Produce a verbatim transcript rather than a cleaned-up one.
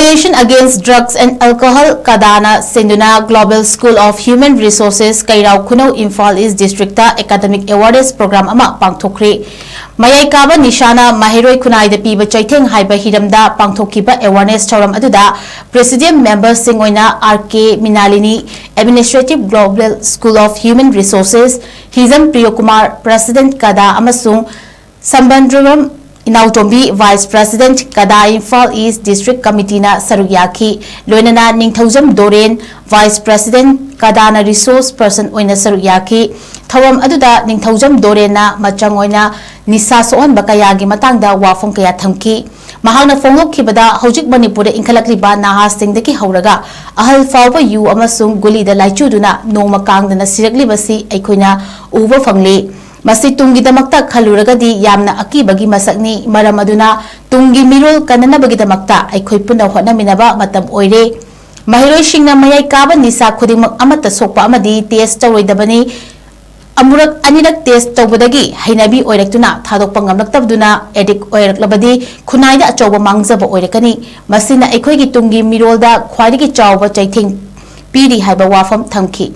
Association Against Drugs and Alcohol, ꯀꯗꯥꯅ ꯁꯤꯟꯗꯨꯅ Global School of Human Resources, Keirao Khunou, Imphal east district academic awareness program ꯑꯃ ꯄꯥꯡꯊꯣꯛꯈ꯭ꯔꯤ꯫ ꯃꯌꯥꯏ ꯀꯥꯕ ꯅꯤꯁꯥꯅ ꯃꯍꯩꯔꯣꯏ ꯈꯨꯟꯅꯥꯏꯗ ꯄꯤꯕ ꯆꯩꯊꯦꯡ ꯍꯥꯏꯕ ꯍꯤꯔꯝꯗ ꯄꯥꯡꯊꯣꯛꯈꯤꯕ awareness ꯊꯧꯔꯝ ꯑꯗꯨꯗ president memberꯁꯤꯡ ꯑꯣꯏꯅ R K ꯃꯤꯅꯥꯂꯤꯅꯤ, Administrative Global School of Human Resources, Hijam Priyokumar, President ꯀꯗꯥ, ꯑꯃꯁꯨꯡ ꯁꯝꯕꯟꯗ꯭ꯔꯨꯔꯝ ꯏꯅꯥꯎꯇꯣꯝꯕꯤ, Vice President ꯀꯗꯥ ꯏꯝꯐꯥꯜ ꯏꯁ ꯗꯤꯁꯇ꯭ꯔꯤꯛ ꯀꯃꯤꯇꯤꯅ ꯁꯔꯨꯛ ꯌꯥꯈꯤ꯫ ꯂꯣꯏꯅꯅ ꯅꯤꯡꯊꯧꯖꯝ ꯗꯣꯔꯦꯟ, Vice President ꯀꯗꯥꯅ resource person ꯑꯣꯏꯅ ꯁꯔꯨꯛ ꯌꯥꯈꯤ꯫ ꯊꯧꯔꯝ ꯑꯗꯨꯗ ꯅꯤꯡꯊꯧꯖꯝ ꯗꯣꯔꯦꯟꯅ ꯃꯆꯪ ꯑꯣꯏꯅ ꯅꯤꯁꯥ ꯁꯣꯛꯍꯟꯕ ꯀꯌꯥꯒꯤ ꯃꯇꯥꯡꯗ ꯋꯥꯐꯝ ꯀꯌꯥ ꯊꯝꯈꯤ꯫ ꯃꯍꯥꯛꯅ ꯐꯣꯡꯗꯣꯛꯈꯤꯕꯗ, ꯍꯧꯖꯤꯛ ꯃꯅꯤꯄꯨꯔꯗ ꯏꯟꯈꯠꯂꯛꯂꯤꯕ ꯅꯍꯥꯁꯤꯡꯗꯒꯤ ꯍꯧꯔꯒ ꯑꯍꯜ ꯐꯥꯎꯕ ꯌꯨ ꯑꯃꯁꯨꯡ ꯒꯨꯂꯤꯗ ꯂꯥꯏꯆꯨꯗꯨꯅ ꯅꯣꯡꯃ ꯀꯥꯡꯗꯅ ꯁꯤꯔꯛꯂꯤꯕꯁꯤ ꯑꯩꯈꯣꯏꯅ ꯎꯕ ꯐꯪꯂꯤ꯫ ꯃꯁꯤ ꯇꯨꯡꯒꯤꯗꯃꯛꯇ ꯈꯜꯂꯨꯔꯒꯗꯤ ꯌꯥꯝꯅ ꯑꯀꯤꯕꯒꯤ ꯃꯁꯛꯅꯤ꯫ ꯃꯔꯝ ꯑꯗꯨꯅ ꯇꯨꯡꯒꯤ ꯃꯤꯔꯣꯜ ꯀꯟꯅꯅꯕꯒꯤꯗꯃꯛꯇ ꯑꯩꯈꯣꯏ ꯄꯨꯟꯅ ꯍꯣꯠꯅꯃꯤꯟꯅꯕ ꯃꯇꯝ ꯑꯣꯏꯔꯦ꯫ ꯃꯍꯩꯔꯣꯏꯁꯤꯡꯅ ꯃꯌꯥꯏ ꯀꯥꯕ ꯅꯤꯁꯥ ꯈꯨꯗꯤꯡꯃꯛ ꯑꯃꯠꯇ ꯁꯣꯛꯄ ꯑꯃꯗꯤ test ꯇꯧꯔꯣꯏꯗꯕꯅꯤ꯫ ꯑꯃꯨꯔꯛ ꯑꯅꯤꯔꯛ test ꯇꯧꯕꯗꯒꯤ ꯍꯩꯅꯕꯤ ꯑꯣꯏꯔꯛꯇꯨꯅ ꯊꯥꯗꯣꯛꯄ ꯉꯝꯂꯛꯇꯕꯗꯨꯅ addict ꯑꯣꯏꯔꯛꯂꯕꯗꯤ ꯈꯨꯟꯅꯥꯏꯗ ꯑꯆꯧꯕ ꯃꯥꯡꯖꯕ ꯑꯣꯏꯔꯛꯀꯅꯤ꯫ ꯃꯁꯤꯅ ꯑꯩꯈꯣꯏꯒꯤ ꯇꯨꯡꯒꯤ ꯃꯤꯔꯣꯜꯗ ꯈ꯭ꯋꯥꯏꯗꯒꯤ ꯆꯥꯎꯕ ꯆꯩꯊꯦꯡ ꯄꯤꯔꯤ ꯍꯥꯏꯕ ꯋꯥꯐꯝ ꯊꯝꯈꯤ꯫